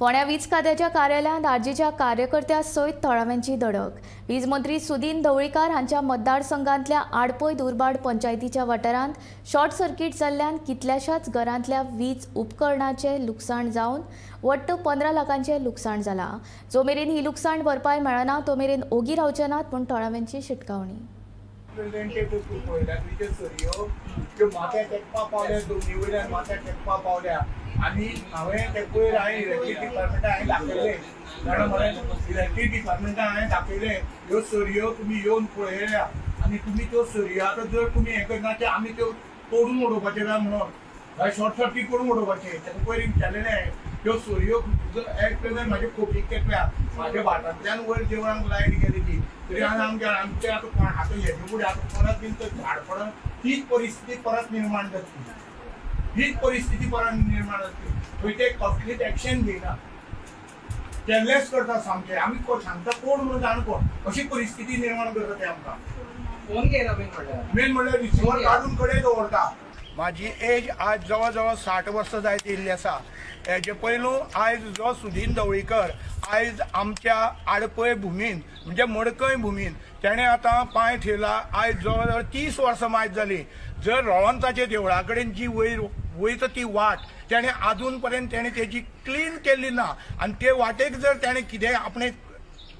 फोंड्या वीज खात्याच्या कार्यालयांत आरजीच्या कार्यकर्त्या सयत थळाव्यांची दडक. वीज मंत्री सुदीन ढवळीकार हांच्या मतदारसंघांतल्या आडपय दुर्भाड पंचायतीच्या वाठारांत शॉर्ट सर्किट जाल्ल्यान कितल्याशाच घरांतल्या वीज उपकरणाचें लुकसाण जावन वट्ट 15 लाखांचें लुकसाण जालां. जो मेरेन ही लुकसाण भरपाय मेळना तो मेरेन ओगी रावचे नात म्हूण थळाव्यांची शिटकावणी. आनी हांवें ते पयर हांवें इलेक्ट्रीक डिपार्टमेंटाक हांवें दाखयलें, जाणा मरे, इलेक्ट्रीक डिपार्टमेंटाक हांवें दाखयलें ह्यो सरयो तुमी येवन पळयल्या आनी तुमी त्यो सरयो आतां जर तुमी हें करना ते आमी त्यो तोडून उडोवपाचें काय म्हणून शॉर्ट सर्कीट करून उडोवपाचें. ताका पयर विचारलेलें हांवें त्यो सरयो एट प्रेझेंट म्हाजे खोपीक तेकल्या, म्हाज्या भाटांतल्यान वयर देवळांक लायट गेली ती तरी आनी आमच्या आमचे आतां आतां हेजे फुडें आतां परत बीन तर झाड पडून तीच परिस्थिती परत निर्माण जातली, हीच परिस्थिती परत निर्माण जातली. थंय ते कसलीच एक्शन घेयना, केअरलेस करता सामके. आमी सांगता कोण म्हणून जाण कोण अशी परिस्थिती निर्माण करता ते आमकां. फोन घेयना मेन म्हणल्यार, मेन म्हणल्यार रिसिवर काडून कडेन दवरता. म्हाजी एज आज जवळ जवळ 60 वर्सां जायत येयल्ली आसा. हेजे पयलू आयज जो सुदीन ढवळीकर आयज आमच्या आडपय भुमीन म्हणजे मडकय भुमीन तेणें आतां पांय ठेयला. आयज जवळ जवळ 30 वर्सां मायज जाली. जर रोळंताच्या देवळा कडेन जी वयर वयता ती वाट तेणें आजून पर्यंत तेणें तेजी क्लीन केल्ली ना. आनी ते वाटेक जर तेणें कितें आपणें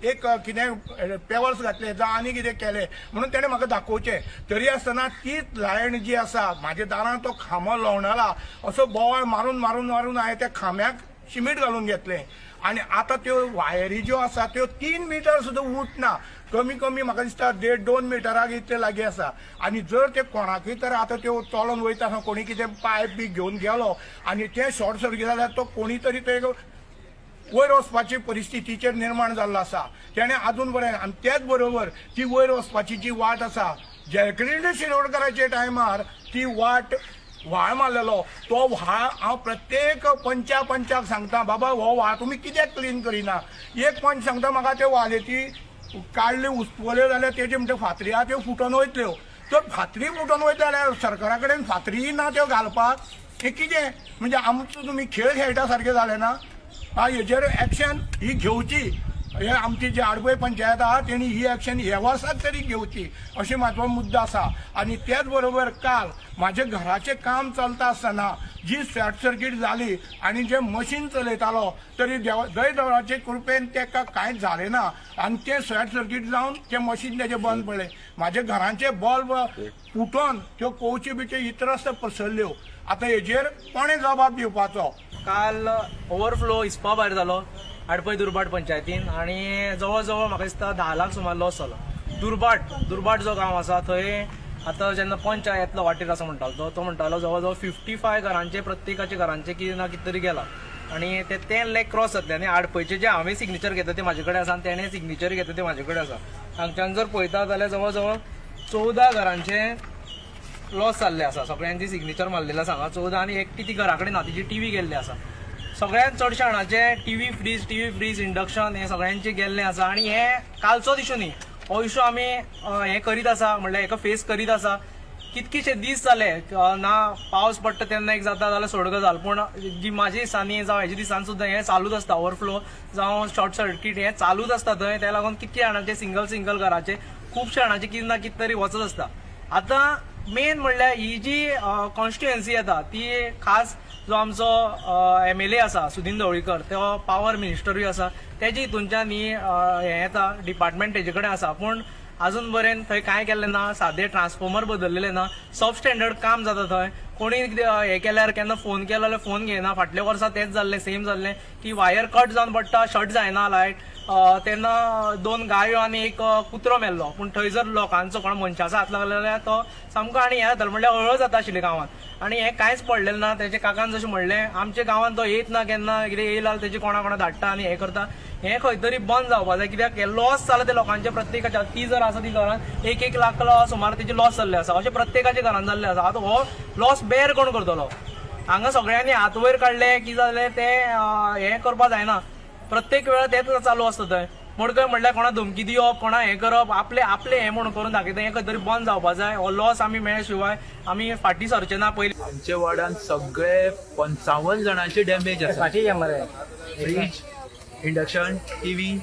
एक कितें पेवर्स घातले जावं आनी कितें केलें म्हणून तेणें म्हाका दाखोवचें, तरी आसतना तीच लायन जी आसा म्हाज्या दारान तो खांबो लवणाला असो बोवाळ मारून मारून मारून हांवें त्या खांब्याक शिमीट घालून घेतलें. आनी आतां त्यो वायरी ज्यो आसा त्यो 3 मिटर सुद्दां उठना, कमी कमी म्हाका दिसता 1.5-2 मिटराक इतले लागीं आसा. आनी जर ते कोणाकूय तर आतां त्यो चलोन वयता आसतना कोणी कितें पायप बी घेवन गेलो आनी तें शॉर्ट सर्कीट जाल्यार तो कोणी तरी ते वयर वचपाची परिस्थितीचेर निर्माण जाल्लो आसा. तेणें आजून पर्यंत आनी तेच बरोबर ती वयर वचपाची जी वाट आसा जॅकलीन शिरोडकराच्या टायमार ती वाट व्हाळ मारलेलो तो व्हाळ हांव प्रत्येक पंचा पंचाक सांगता, बाबा हो व्हाळ तुमी कित्याक क्लीन करिना. एक पंच सांगता म्हाका त्यो वालेती काडल्यो उस्पल्यो जाल्यार तेजे म्हणटा फातरी आहा त्यो फुटोन वयतल्यो. तर फातरी फुटोन वयता जाल्यार सरकारा कडेन फातरी ना त्यो घालपाक. हें कितें म्हणजे आमचो तुमी खेळ खेळटा सारकें जालें ना. हेजेर एक्शन ही घेवची, हे आमची जी आडपय पंचायत आहा तेणी ही एक्शन ह्या वर्साक तरी घेवची अशें म्हाजो मुद्दो आसा. आनी तेच बरोबर काल म्हाज्या घराचें काम चलता आसतना जी शॉर्ट सर्कीट जाली आनी जें मशीन चलयतालो तरी देवळाचे कृपेन तेका कांयच जालें ना आनी तें शॉर्ट सर्कीट जावन तें मशीन तेजें बंद पडलें. म्हाज्या घरांचे बल्ब फुटोन त्यो कोवच्यो बिच्यो इतरस्त पसरल्यो. आतां हेजेर कोणें जबाब दिवपाचो. काल ओवरफ्लो हिसपा भायर जालो आडपय दुर्भाट पंचायतीन आनी जवळ जवळ म्हाका दिसता 10 लाख सुमार लॉस जालो. दुर्भाट जो गांव आसा थंय आतां जेन्ना पंच येतलो वाटेर आसा म्हणटालो तो म्हणटालो जवळ जवळ 55 घरांचे प्रत्येकाच्या घरांचे कितें ना कितें तरी गेला आनी ते 10 लाख क्रॉस जातले. आनी आडपयचे जे हांवें सिग्नेचर घेतले ते म्हाजे कडेन आसा आनी तेणें सिग्नेचर घेतले ते म्हाजे कडेन आसा. हांगच्यान जर पळयता जाल्यार जवळ जवळ 14 घरांचे लॉस जाल्ले आसा. सगळ्यांची सिग्नेचर मारलेले आसा हांगा 14 आनी एकटी ती घरा कडेन ना, तिची टीव्ही गेल्ली आसा. सगळ्यांत चडशे जाणांचे टीव्ही फ्रीज इंडक्शन हे सगळ्यांचे गेल्ले आसा. आनी हे कालचोच इशू न्ही, हो इशू आमी हे करीत आसा, म्हणल्यार हेका फेस करीत आसा. कितकेशे दीस जाले ना पावस पडटा तेन्ना एक जाता जाल्यार सोड गजाल, पूण जी म्हाज्या दिसांनी जावं हेज्या दिसांनी सुद्दां हें चालूच आसता. ओवरफ्लो जावं शॉर्ट सर्कीट हें चालूच आसता थंय. त्या लागून कितके जाणांचे सिंगल सिंगल घराचे खुबशे जाणांचे कितें ना कितें तरी वचत आसता. आतां मेन म्हणल्यार ही जी कॉन्स्टिट्युएन्सी येता ती खास जो आमचो MLA आसा सुदीन ढवळीकर, तो पावर मिनिस्टरूय आसा, तेजी हितूनच्यान ही हें येता डिपार्टमेंट तेजे कडेन आसा. पूण अजून पर्यंत थंय कांय केल्लें ना, सादे ट्रान्सफॉर्मर बदललेले ना, सब स्टँडर्ड काम जाता थंय. कोणी हें केल्यार केन्ना फोन केलो जाल्यार फोन घेयना. फाटल्या वर्सा तेंच जाल्लें, सेम जाल्लें की वायर कट जावन पडटा, शट जायना लायट. तेन्ना 2 गायो आनी एक कुत्रो मेल्लो. पूण थंय जर लोकांचो कोण मनशाचो हात लागलो जाल्यार तो सामको आनी हें जातालो, म्हणल्यार हळहळ जाता आशिल्ली गांवांत. आनी हें कांयच पडलेलें ना. तेजे काकान जशें म्हणलें आमच्या गांवांत तो येत ना केन्ना, कितें येयला जाल्यार तेजे कोणा कोणा धाडटा आनी हें करता. हें खंय तरी बंद जावपा जाय, कित्याक हें लॉस जाला ते लोकांचे प्रत्येकाच्या. ती जर आसा ती घरान 1-1 लाख सुमार तेजे लॉस जाल्ले आसा, अशें प्रत्येकाच्या घरान जाल्लें आसा. आतां हो लॉस बेर कोण करतलो? हांगा सगळ्यांनी हात वयर काडले की जालें तें हें करपा जायना, प्रत्येक वेळा तेंच चालू आसता थंय. मडकय म्हणल्यार कोणा धमकी दिवप, कोणा हें करप, आपले आपले हें म्हणून करून दाखयता. हें खंय तरी बंद जावपा जाय. हो लॉस आमी मेळ्ळे शिवाय आमी फाटीं सरचे ना. पयलीं आमच्या वार्डान सगळे 55 जाणांचे डॅमेज आसा. फ्रीज, इंडक्शन, टीव्ही,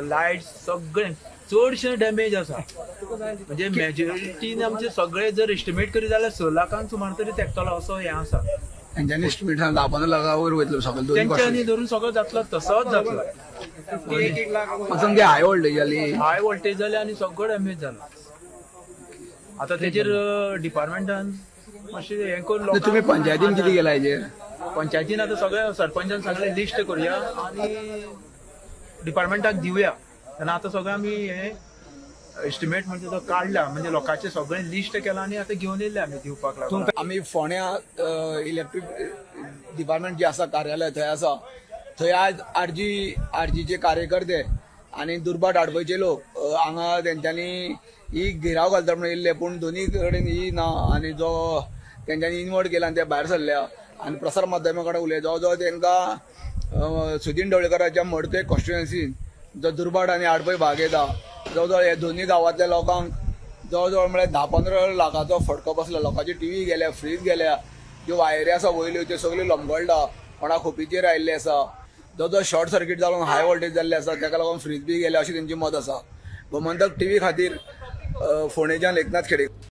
लायट सगळे चडशे डॅमेज आसा. म्हणजे मेजॉरिटीन आमचे सगळे जर एस्टिमेट करीत जाल्यार 6 लाखांक सुमार तरी तेकतलो असो हें आसा. तेंच्यांनी एस्टिमेट 10-15 लाखां वयर वयतलो सगळें. तेंच्यांनी धरून सगळो जातलो, तसोच जातलो. सामकी हाय वोल्टेज जाली, हाय वोल्टेज जाली आनी सगळो डॅमेज जाला. आतां तेजेर डिपार्टमेंटान मातशें हें करून. तुमी पंचायतीन कितें केलां हेजेर? पंचायतीन आतां सगळ्या सरपंचान सगळें लिस्ट करुया आनी डिपार्टमेंटाक दिवया. तेन्ना आतां सगळें आमी हें एस्टिमेट म्हणजे तो काडला, म्हणजे लोकांचे सगळें लिस्ट केलां आनी आतां घेवन येयले आमी दिवपाक लागला. आमी फोंड्या इलेक्ट्रीक डिपार्टमेंट जे आसा कार्यालय थंय आसा, थंय आज आरजीचे कार्यकर्ते आनी दुर्भाट आडपयचे लोक हांगा तेंच्यांनी ही घेराव घालता म्हणून येयल्ले, पूण दोनी कडेन ही ना आनी जो तेंच्यांनी इन्वर्ट केला आनी ते भायर सरल्या आनी प्रसार माध्यमा कडेन उलय. जवळ जवळ तेंकां सुदीन ढवळीकराच्या मडकय कॉन्स्टिट्युएन्सीन जो दुर्भाट आनी आडपय भाग येता, जवळ जवळ हे दोनी गांवांतल्या लोकांक जवळ जवळ म्हळ्यार 10-15 लाखाचो फटको बसला. लोकांची टीव्ही गेल्या, फ्रीज गेल्या, ज्यो वायरी आसा वयल्यो त्यो सगल्यो लमगळटा, कोणा खोपीचेर आयिल्ले आसा. जो जो शॉर्ट सर्कीट जावन हाय वोल्टेज जाल्ले आसा तेका लागून फ्रीज बी गेल्या अशें तेंचें मत आसा. गोमंतक टीव्ही खातीर फोंडेच्यान एकनाथ खेडेकर.